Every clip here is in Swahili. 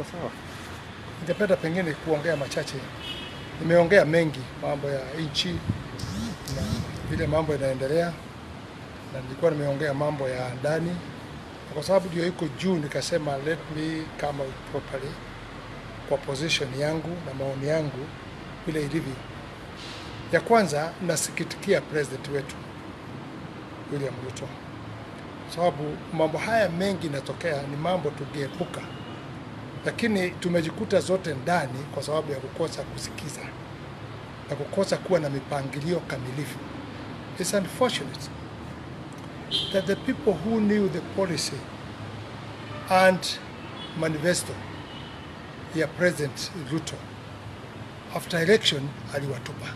Iko sawa. Ningependa pengine kuongea machache. Nimeongea mengi mambo ya nchi na vile mambo yanaendelea, na nilikuwa nimeongea mambo ya ndani, na kwa sababu ndio iko juu, nikasema let me come out properly kwa position yangu na maoni yangu vile ilivyo. Ya kwanza, nasikitikia president wetu William Ruto, sababu mambo haya mengi inatokea ni mambo tungeepuka, lakini tumejikuta zote ndani kwa sababu ya kukosa kusikiza na kukosa kuwa na mipangilio kamilifu. It's unfortunate that the people who knew the policy and manifesto ya President Ruto after election aliwatupa.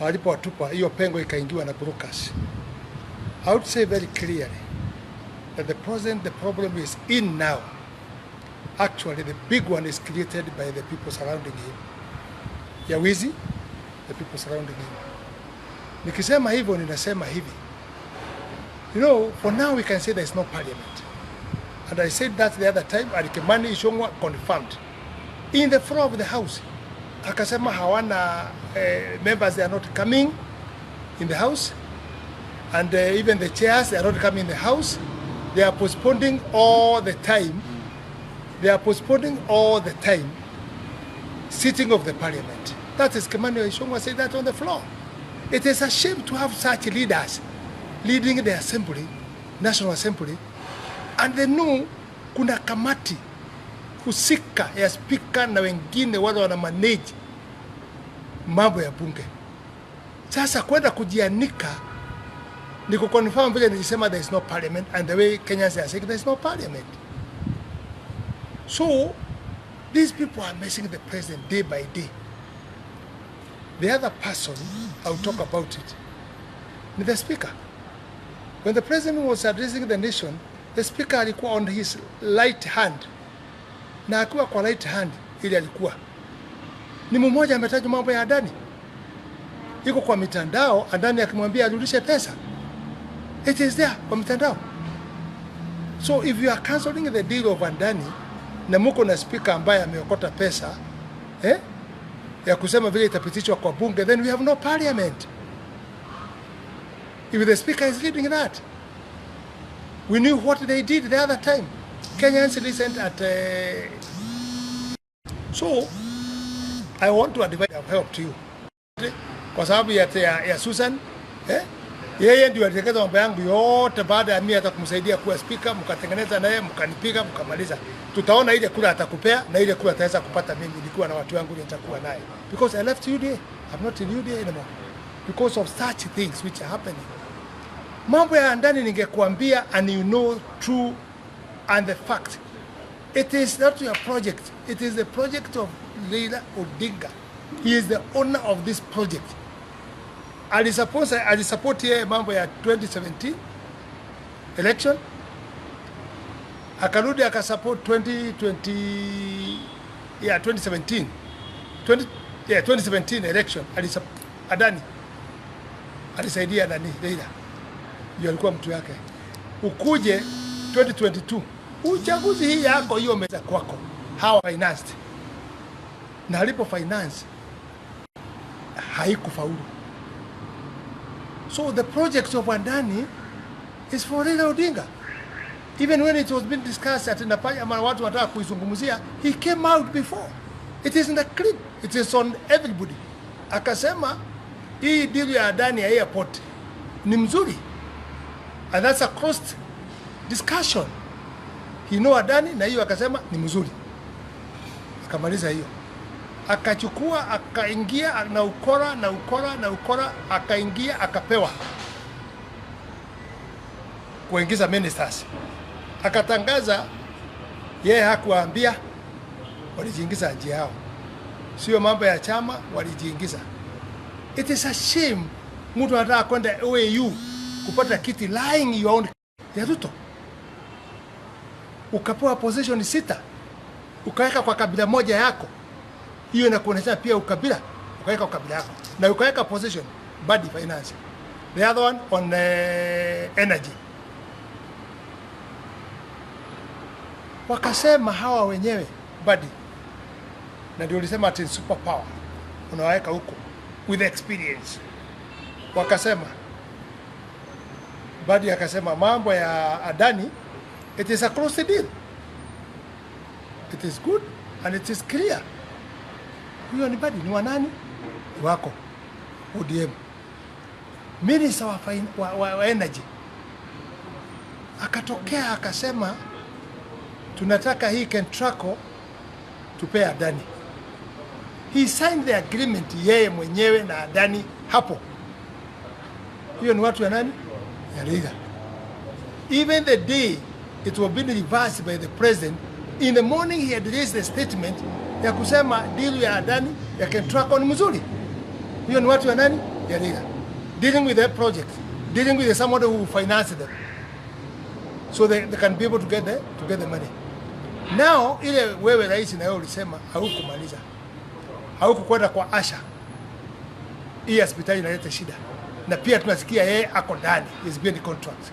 Alipowatupa, hiyo pengo ikaingiwa na brokers. I would say very clearly that the present the problem is in now. Actually, the big one is created by the people surrounding him. Ya wizi, the people surrounding him. Nikisema hivyo, ninasema hivi. You know, for now we can say there is no parliament. And I said that the other time, and Kimani Ichung'wah confirmed. In the floor of the house, akasema hawana members, they are not coming in the house. And even the chairs, they are not coming in the house. They are postponing all the time. They are postponing all the time sitting of the parliament. That is Kimani Ichung'wah said that on the floor. It is a shame to have such leaders leading the assembly, National Assembly, and they know kuna kamati husika ya speaker na wengine wale wana manage mambo ya bunge. Sasa kwenda kujianika ni kuconfirm vile nilisema there is no parliament, and the way Kenyans are saying there is no parliament. So these people are messing the president day by day. The other person, I'll talk about it, ni the speaker. When the president was addressing the nation, the speaker alikuwa on his right hand. Na akiwa kwa right hand, ili alikuwa ni mmoja ametaja mambo ya Adani. Iko kwa mitandao, Adani akimwambia arudishe pesa. It is there kwa mitandao. So if you are cancelling the deal of Adani, na muko na speaker ambaye ameokota pesa, ya kusema vile itapitishwa kwa bunge, then we have no parliament. If the speaker is leading that. We knew what they did the other time. Kenyans listened at... So, I want to advise, I've helped you. Kwa sababu ya Susan, yeye ndio alitengeneza mambo yangu yote baada ya mimi hata kumsaidia kuwa speaker, mkatengeneza naye, mkanipiga, mkamaliza. Tutaona ile kura atakupea na ile kura ataweza kupata mimi nikiwa na watu wangu nitakuwa naye. Because I left UDA. I'm not in UDA anymore. Because of such things which are happening. Mambo ya ndani ningekuambia, and you know true and the fact. It is not your project. It is the project of Raila Odinga. He is the owner of this project. Alisupport yeye mambo ya 2017 election. Akarudi akasupport 2017. 2017 election. Adani alisaidia nani? Raila. Ndio alikuwa mtu yake. Ukuje 2022 uchaguzi hii yako hiyo meza kwako. Hawa financed. Na alipo finance haikufaulu. So the project of Adani is for Raila Odinga. Even when it was being discussed at Napanya, ama watu wanataka kuizungumzia, he came out before. It is in the clip. It is on everybody. Akasema hii deal ya Adani ya airport ni mzuri. And that's a cost discussion. He know Adani na hiyo akasema ni mzuri. Akamaliza hiyo. Akachukua, akaingia na ukora, na ukora, na ukora, akaingia, akapewa kuingiza ministers. Akatangaza yeye hakuwaambia, walijiingiza njia yao. Sio mambo ya chama, walijiingiza. It is a shame mtu anataka kwenda OAU kupata kiti lying your own ya Ruto. Ukapewa position 6, ukaweka kwa kabila moja yako. Hiyo inakuonyesha pia ukabila, ukaweka kwa kabila yako. Na ukaweka position body finance. The other one on energy. Wakasema hawa wenyewe Mbadi, na ndio ulisema ati super power unawaweka huko with experience. Wakasema, Mbadi akasema mambo ya Adani, it is a closed deal, it is good and it is clear. Huyo ni Mbadi, ni wa nani? Ni wako ODM. Minister wa energy akatokea akasema tunataka hii KETRACO tupee Adani. He signed the agreement yeye mwenyewe na Adani hapo. Hiyo ni watu ya nani? Ya Raila. Even the day it was being reversed by the president, in the morning he had raised the statement ya kusema deal ya Adani ya KETRACO ni mzuri. Hiyo ni watu ya nani? Ya Raila. Dealing with the project, dealing with somebody who finance them so they can be able to get the money. Now ile wewe rais na wewe ulisema haukumaliza, haukukwenda kwa Asha, hii hospitali inaleta shida, na pia tunasikia yeye ako ndani, is being contract.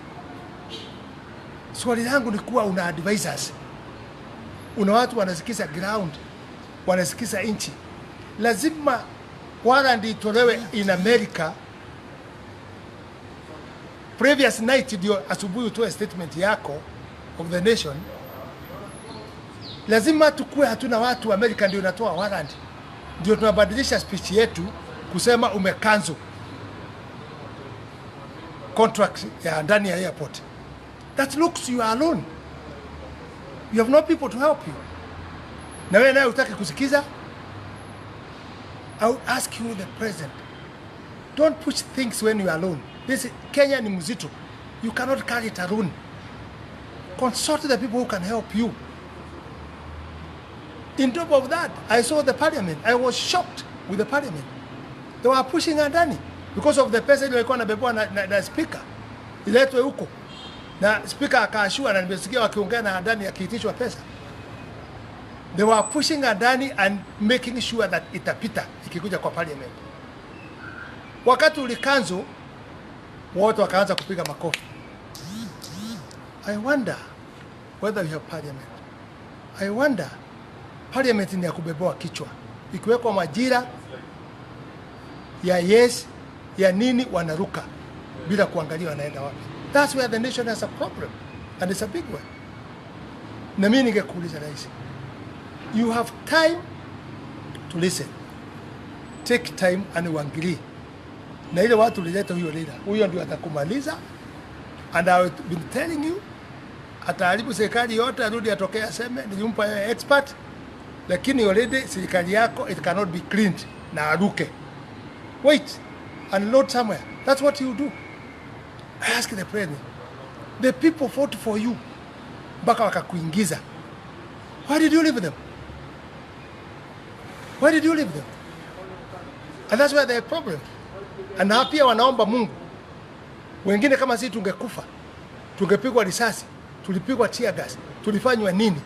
Swali langu ni kuwa una advisors, una watu wanasikiza ground, wanasikiza nchi. Lazima warrant itolewe in America previous night ndio asubuhi utoe statement yako of the nation. Lazima tukue hatuna watu America ndio inatoa warrant, ndio tunabadilisha speech yetu kusema umecancel contract ya ndani ya airport. That looks you are alone. You have no people to help you. Na wewe naye hutaki kusikiza. I will ask you, the president, don't push things when you are alone. This Kenya ni mzito. You cannot carry it alone. Consult the people who can help you. In top of that, I saw the parliament. I was shocked with the parliament. They were pushing Adani because of the pesa ile walikuwa wanabebwa na speaker iletwe huko, na speaker akaashua, na nimesikia wakiongea na Adani akiitishwa pesa. They were pushing Adani and making sure that itapita ikikuja kwa parliament. Wakati ulicancel, wote wakaanza kupiga makofi. I wonder whether we have parliament. I wonder, parliament ni ya kubeboa kichwa, ikiwekwa majira ya yes ya nini, wanaruka bila kuangalia wanaenda wapi. That's where the nation has a problem and it's a big one. Na mimi ningekuuliza rais, you have time to listen. Take time and uangalie. Na ile watu ulileta huyo leader, huyo ndio atakumaliza, and I have been telling you, ataharibu serikali yote, arudi atokee aseme nilimpa yeye expert, lakini already serikali yako, it cannot be cleaned, na aruke. Wait and load somewhere. That's what you do. I ask the president, the people fought for you mpaka wakakuingiza. Why did you leave them? Why did you leave them? And that's where the problem. And na pia wanaomba Mungu. Wengine kama sisi tungekufa, tungepigwa risasi, tulipigwa tear gas, tulifanywa nini?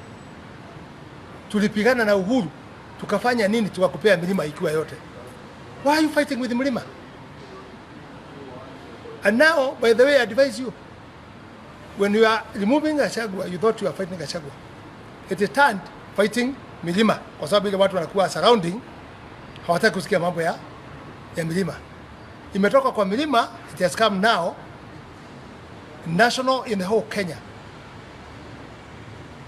Tulipigana na Uhuru, tukafanya nini? Tukakupea milima ikiwa yote. Why are you fighting with mlima? And now, by the way, I advise you, when you are removing Gachagua, you thought you were fighting Gachagua. It turned fighting milima, kwa sababu ile watu wanakuwa surrounding, hawataki kusikia mambo ya milima. Imetoka kwa milima, it has come now national in the whole Kenya.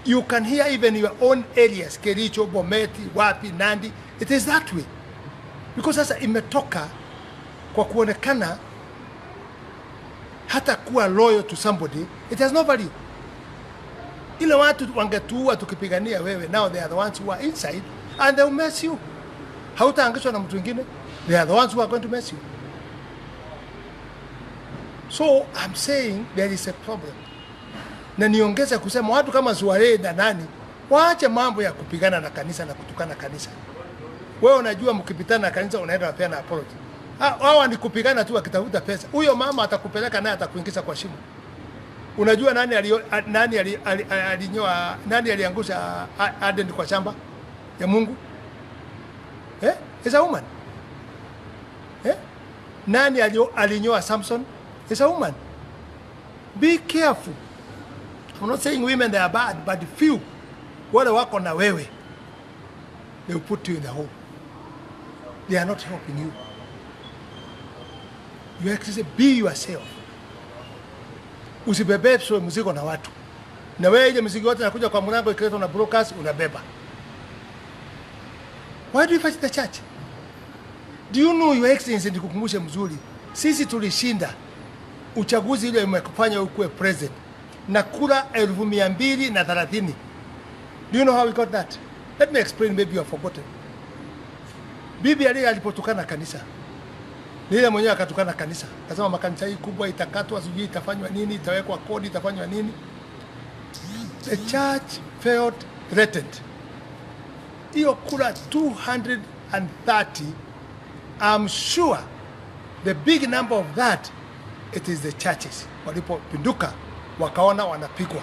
You can hear even your own areas, Kericho, Bometi, wapi, Nandi. It is that way. Because sasa imetoka kwa kuonekana hata kuwa loyal to somebody, it has no value. Ile watu wangetuua tukipigania wewe, now they are the ones who are inside and they will mess you. Hautaangishwa na mtu mwingine, they are the ones who are going to mess you. So I'm saying there is a problem. Na niongeze kusema watu kama Zuare na nani waache mambo ya kupigana na kanisa na kutukana kanisa. Wewe unajua mkipitana na kanisa unaenda unapeana apology. Hawa ni kupigana tu wakitafuta pesa. Huyo mama atakupeleka naye atakuingiza kwa shimo. Unajua nani nani aliangusha Aden kwa shamba ya Mungu? Eh? Is a woman. Eh? Nani alinyoa Samson? Is a woman. Be careful. I'm not saying women they are bad, but few Wale wako na wewe, they will put you in the hole. They are not helping you. Your Excellency, be yourself. Usibebeshwe mzigo na watu. Na wewe ile mzigo yote inakuja kwa mlango ikiletwa na brokers unabeba. Why do you fight the church? Do you know, Your Excellency, nikukumbushe mzuri, sisi tulishinda uchaguzi ile umekufanya ukuwe president na kura 230,000. Do you know how we got that? Let me explain, maybe you have forgotten. Bibi aliye alipotukana kanisa, ni ile mwenyewe akatukana kanisa, akasema makanisa hii kubwa itakatwa, sijui itafanywa nini, itawekwa kodi, itafanywa nini. The church felt threatened. Hiyo kura 230, I'm sure the big number of that, it is the churches. Walipopinduka wakaona wanapigwa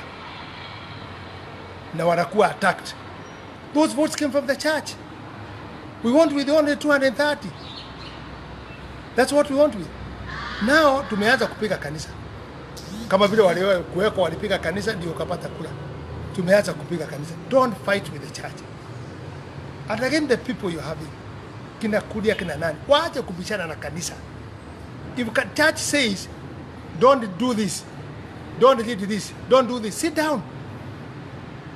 na wanakuwa attacked. Those votes came from the church. We want with only 230. That's what we want with. Now tumeanza kupiga kanisa. Kama vile walikuweko walipiga kanisa ndio ukapata kura. Tumeanza kupiga kanisa. Don't fight with the church. And again, the people you're having, kina Kuria, kina nani, waache kubishana na kanisa. If church says, don't do this, don't lead this, don't do this, sit down.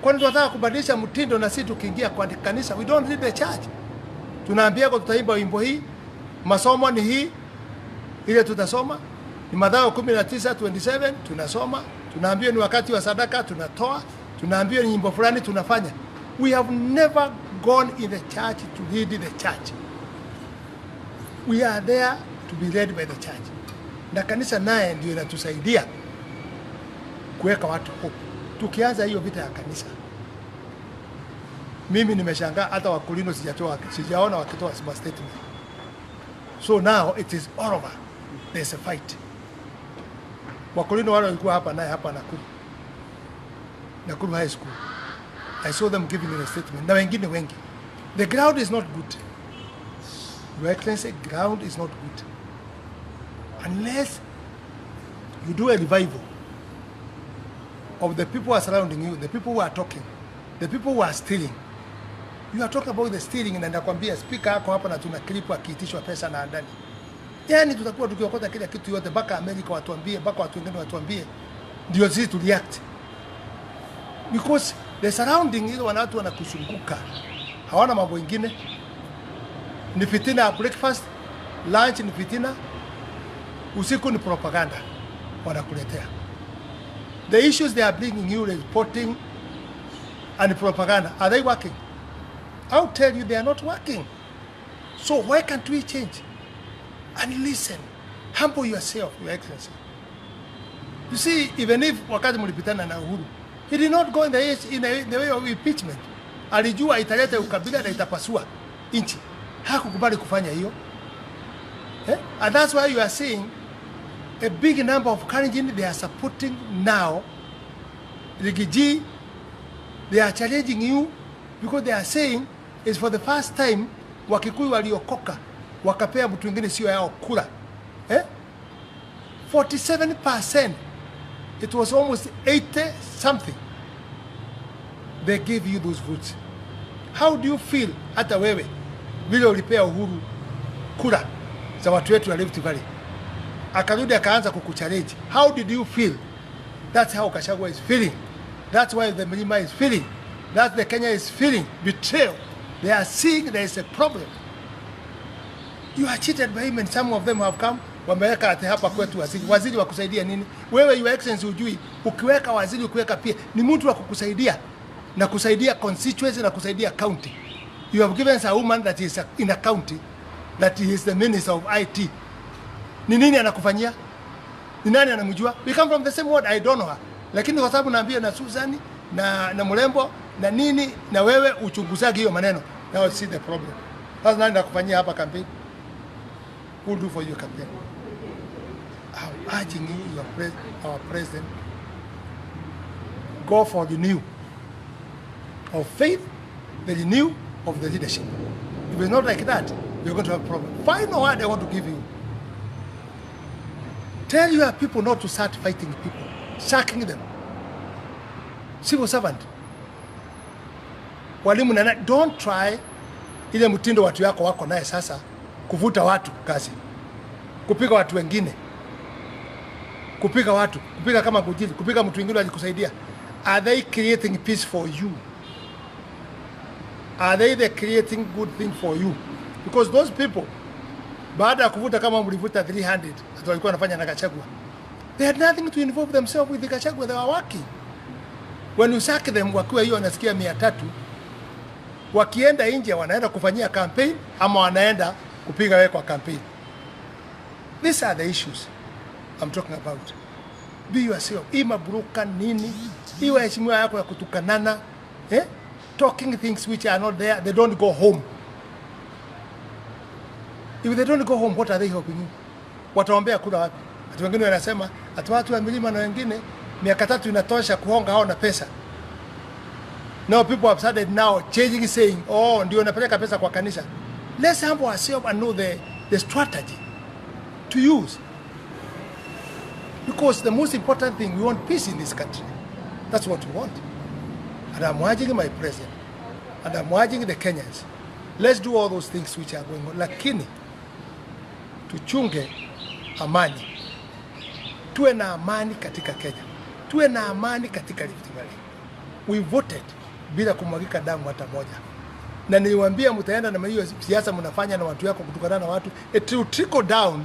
Kwani tunataka kubadilisha mtindo na sisi tukiingia kwa kanisa, we don't lead the church. Tunaambia kwa tutaimba wimbo hii, masomo ni hii, ile tutasoma, ni Mathayo 19:27 tunasoma, tunaambiwa ni wakati wa sadaka tunatoa, tunaambiwa ni nyimbo fulani tunafanya. We have never gone in the church to lead the church. We are there to be led by the church. Na kanisa naye ndio inatusaidia kuweka watu hope. Tukianza hiyo vita ya kanisa, mimi nimeshangaa hata Wakulino sijaona wakitoa statement. So now it is all over. There's a fight. Wakulino wale walikuwa hapa naye hapa Nakuru. Nakuru High School. I saw them giving a statement. Na wengine wengi. The ground is not good. Your Excellency, ground is not good. Unless you do a revival of the people who are surrounding you, the people who are talking, the people who are stealing. You are talking about the stealing, na nakwambia speaker yako hapa na tuna clip akiitishwa pesa na ndani. Yaani tutakuwa tukiokota kila kitu yote mpaka Amerika watuambie, mpaka watu wengine watuambie ndio sisi tu react. Because the surrounding ile watu wanakusunguka. Hawana mambo mengine. Ni fitina ya breakfast, lunch ni fitina, usiku ni propaganda wanakuletea. The issues they are bringing you, reporting and propaganda, are they working? I'll tell you they are not working. So why can't we change? And listen, humble yourself, Your Excellency. You see, even if wakati mlipitana na Uhuru, he did not go in the way of impeachment. Alijua italeta ukabila na itapasua nchi. Hakukubali kufanya hiyo. Eh? And that's why you are seeing a big number of Kalenjin they are supporting now. Riggy G, they are challenging you because they are saying it's for the first time Wakikuyu waliokoka wakapea mtu mwingine sio yao kura. Eh? 47%. It was almost 80 something. They gave you those votes. How do you feel hata wewe vile ulipea Uhuru kura za watu wetu wa Rift Valley? Akarudi akaanza kukuchallenge. How did you feel? That's how Gachagua is feeling. That's why the Mlima is feeling. That's the Kenya is feeling. Betrayal. They are seeing there is a problem. You are cheated by him, and some of them have come. Wameweka ati hapa kwetu waziri. Waziri wa kusaidia nini? Wewe Your Excellency hujui, ukiweka waziri ukiweka pia ni mtu wa kukusaidia na kusaidia constituency na kusaidia county. You have given us a woman that is in a county that he is the minister of IT. Ni nini anakufanyia? Ni nani anamjua? We come from the same ward, I don't know her. Lakini kwa sababu naambia na Susan na Mlembo na nini na wewe uchunguzaji hiyo maneno. Now see the problem. Sasa nani anakufanyia hapa campaign? Who do for your campaign? I'm urging you, our president, go for the new of faith, the renew of the leadership. If it's not like that, you're going to have a problem. Final word I want to give you. Tell your people not to start fighting people, sacking them. Civil servant. Walimu na don't try ile mtindo watu yako wako naye sasa, kuvuta watu kazi, kupiga watu wengine, kupiga watu, kupiga kama Gujili, kupiga mtu mwingine alikusaidia. Are they creating peace for you? Are they the creating good thing for you? Because those people, baada ya kuvuta kama mlivuta 300, hata walikuwa wanafanya na Gachagua. They had nothing to involve themselves with the Gachagua, they were working. When you sack them, wakiwa hiyo wanasikia 300, wakienda nje wanaenda kufanyia campaign ama wanaenda kupiga wewe kwa campaign. These are the issues I'm talking about. Be yourself. Hii mabroka nini? Hii waheshimiwa yako ya kutukanana, eh? Talking things which are not there, they don't go home. If they don't go home, what are they helping you? Wataombea kura wapi? Watu wengine wanasema ati watu wa milima na wengine miaka 3 inatosha kuhonga hao na pesa. Now people have started now changing, saying, oh, ndio napeleka pesa kwa kanisa. Let's humble ourselves and know the strategy to use. Because the most important thing, we want peace in this country. That's what we want. And I'm urging my president, and I'm urging the Kenyans, let's do all those things which are going on. Lakini, tuchunge amani. Tuwe na amani katika Kenya. Tuwe na amani katika Rift Valley. We voted bila kumwagika damu hata moja. Na niliwaambia mtaenda na hiyo siasa mnafanya na watu yako kutukana na watu, it will trickle down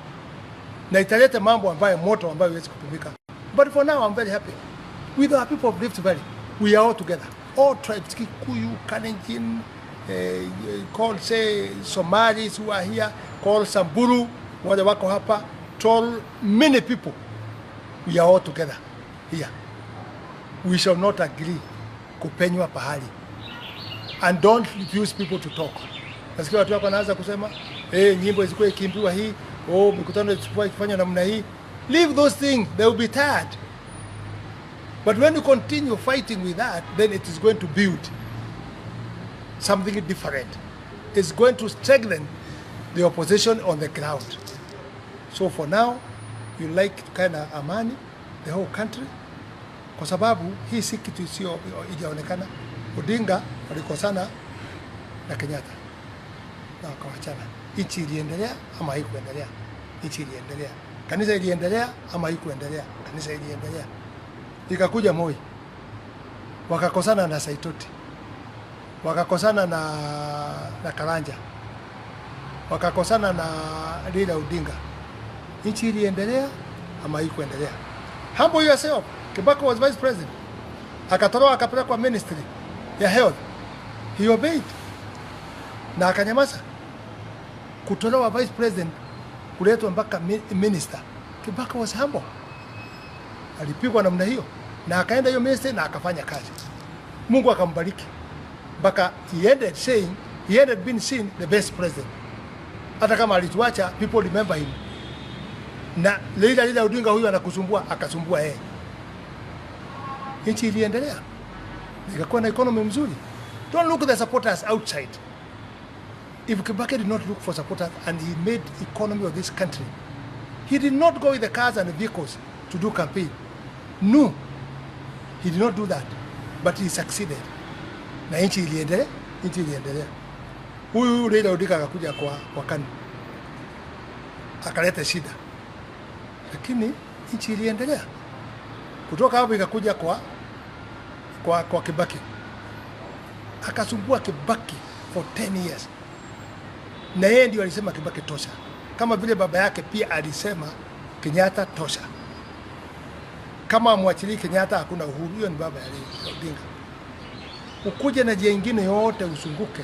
na italeta mambo ambayo moto ambayo huwezi kupimika. But for now I'm very happy. With our people of Rift Valley, we are all together. All tribes, Kikuyu, Kalenjin, call say Somalis who are here, call Samburu, wale wako hapa, tall many people. We are all together here. We shall not agree kupenywa pahali. And don't refuse people to talk. Nasikia watu wako wanaanza kusema, nyimbo isikuwe ikimbiwa hii, oh, mikutano isikuwe ikifanywa namna hii. Leave those things, they will be tired. But when you continue fighting with that, then it is going to build something different. It's going to strengthen the opposition on the ground. So for now, you like to kind of amani the whole country, kwa sababu hii si kitu isiyo ijaonekana. Odinga walikosana na Kenyatta na wakawachana. Nchi iliendelea ama haikuendelea? Nchi iliendelea. Kanisa iliendelea ama haikuendelea? Kanisa iliendelea. Ikakuja Moi, wakakosana na Saitoti, wakakosana na Karanja, wakakosana na Raila Odinga. Nchi iliendelea ama haikuendelea? Humble yourself. Kibaki was vice president, akatolewa akapelekwa ministry ya health. He obeyed na akanyamaza. Kutolewa vice president kuletwa mpaka minister, Kibaki was humble. Alipigwa namna hiyo na akaenda hiyo ministry na akafanya kazi. Mungu akambariki mpaka he ended saying, he ended being seen the best president. Hata kama alituacha, people remember him. Na Raila Odinga huyu anakusumbua, akasumbua yeye. Nchi iliendelea, ikakuwa na economy mzuri. Don't look at the supporters outside. If Kibaki did not look for supporters and he made economy of this country, he did not go with the cars and the vehicles to do campaign. No, he did not do that, but he succeeded. Na nchi iliendelea, nchi iliendelea. Huyu Raila Odinga akakuja kwa KANU, akaleta shida, lakini nchi iliendelea. Kutoka hapo ikakuja kwa Kibaki, akasumbua Kibaki for 10 years. Na yeye ndio alisema Kibaki tosha, kama vile baba yake pia alisema Kenyatta tosha. Kama amwachilii Kenyatta hakuna uhuru. Hiyo ni baba ya Odinga. Ukuje na njia nyingine yote usunguke.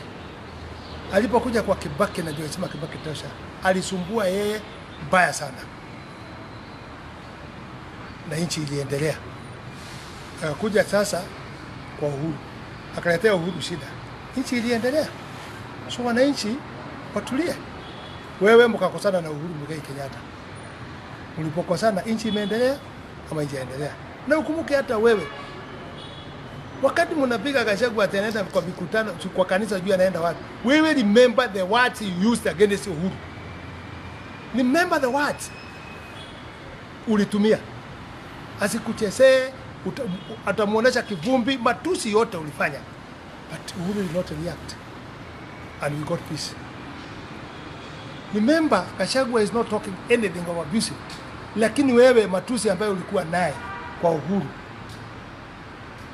Alipokuja kwa Kibaki na ndio alisema Kibaki tosha, alisumbua yeye mbaya sana, na nchi iliendelea. Akakuja sasa kwa Uhuru, akaletea Uhuru shida, nchi iliendelea. So wananchi watulie. Wewe mkakosana na Uhuru Muigai Kenyatta, mlipokosana nchi imeendelea ama haijaendelea? Na ukumbuke hata wewe wakati mnapiga Gachagua ataenda kwa mikutano kwa kanisa, juu anaenda wapi? Wewe remember the words you used against Uhuru. Remember the words ulitumia. Asikuchezee, atamuonesha kivumbi, matusi yote ulifanya. But Uhuru did not react. And we got peace. Remember, Gachagua is not talking anything of abusive. Lakini wewe matusi ambayo ulikuwa naye kwa Uhuru,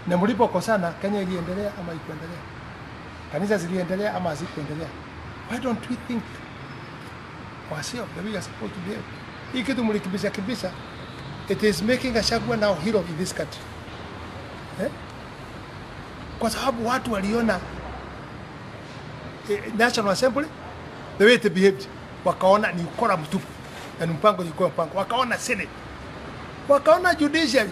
na mlipokosana, Kenya iliendelea ama ikuendelea? Kanisa ziliendelea ama hazikuendelea? Why don't we think ourselves the way we are supposed to behave? Hii kitu mlikibisha kibisha, it is making Gachagua now hero in this country. Eh? Kwa sababu watu waliona National Assembly the way it behaved, wakaona ni ukora mtupu na ni mpango, ilikuwa mpango. Wakaona Senate, wakaona judiciary.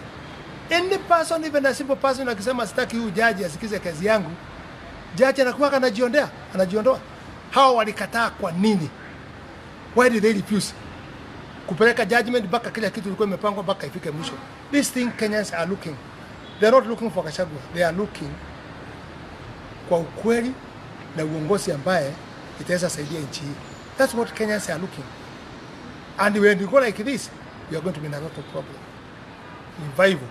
Any person, even a simple person, akisema sitaki huyu jaji asikize kazi yangu, jaji anakuwa anajiondea, anajiondoa. Hao walikataa kwa nini? Why did they refuse kupeleka judgment mpaka kila kitu ilikuwa imepangwa mpaka ifike mwisho? This thing Kenyans are looking. They are not looking for Gachagua. They are looking kwa ukweli na uongozi ambaye itaweza saidia nchi hii. That's what Kenyans are looking. And when you go like this, you are going to be in a lot of problem. Revival.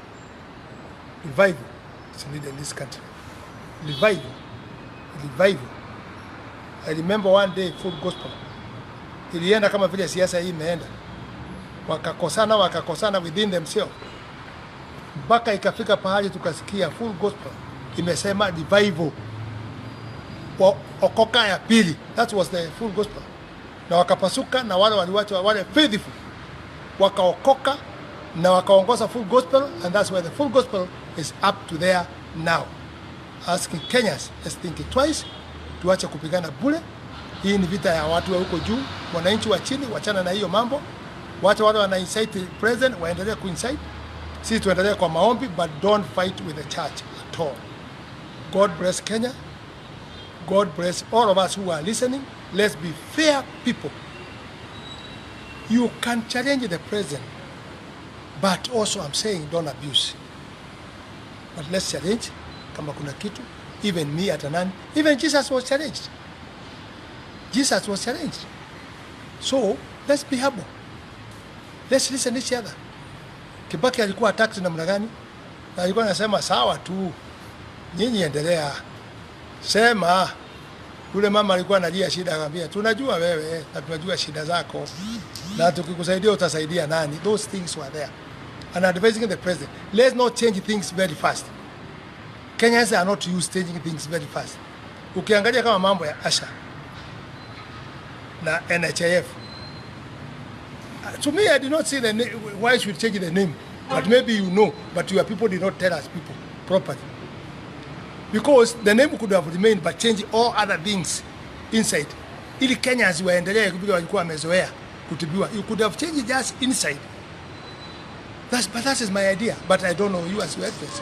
Revival is needed in this country. Revival. Revival. I remember one day Full Gospel ilienda kama vile siasa hii imeenda, wakakosana wakakosana within themselves mpaka ikafika pahali tukasikia Full Gospel imesema revival wa okoka ya pili. That was the Full Gospel, na wakapasuka na wale waliwacha wale faithful wakaokoka na wakaongoza Full Gospel, and that's why the Full Gospel is up to there now. Asking Kenyans, let's think it twice, tuache kupigana bure. Hii ni vita ya watu wa huko juu, wananchi wa chini wachana na hiyo mambo. Wacha wale wana incite president waendelee kuincite, sisi tuendelee kwa maombi, but don't fight with the church at all. God bless Kenya. God bless all of us who are listening. Let's be fair people. You can challenge the president, but also I'm saying don't abuse. But let's challenge kama kuna kitu. Even me at nani, even Jesus was challenged. Jesus was challenged. So let's be humble. Let's listen each other. Kibaki alikuwa attacked namna gani? Na alikuwa anasema sawa tu, nyinyi endelea sema. Yule mama alikuwa analia shida, akamwambia tunajua wewe na tunajua shida zako, na tukikusaidia utasaidia nani? Those things were there. And advising the president, let's not change things very fast. Kenyans are not used changing things very fast. Ukiangalia kama mambo ya ASHA na NHIF, to me I did not see the why should change the name, but maybe you know, but your people did not tell us people properly. Because the name could have remained but change all other things inside. Ili Kenyans waendelee vile walikuwa wamezoea kutibiwa. You could have changed just inside. But that is my idea. But I don't know you as your experts.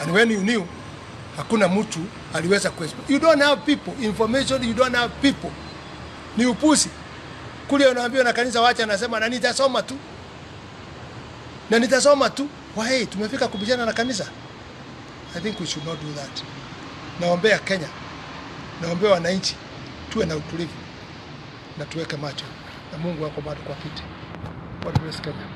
And when you knew, hakuna mtu aliweza kuexplain. You don't have people, information, you don't have people. Ni upusi. Kule unaambiwa na kanisa wacha, anasema na nitasoma tu. Na nitasoma tu. Why? Tumefika kubishana na kanisa. I think we should not do that. Naombea Kenya, naombea wananchi, tuwe na utulivu na tuweke macho, na Mungu wako bado kwa kiti. God bless Kenya.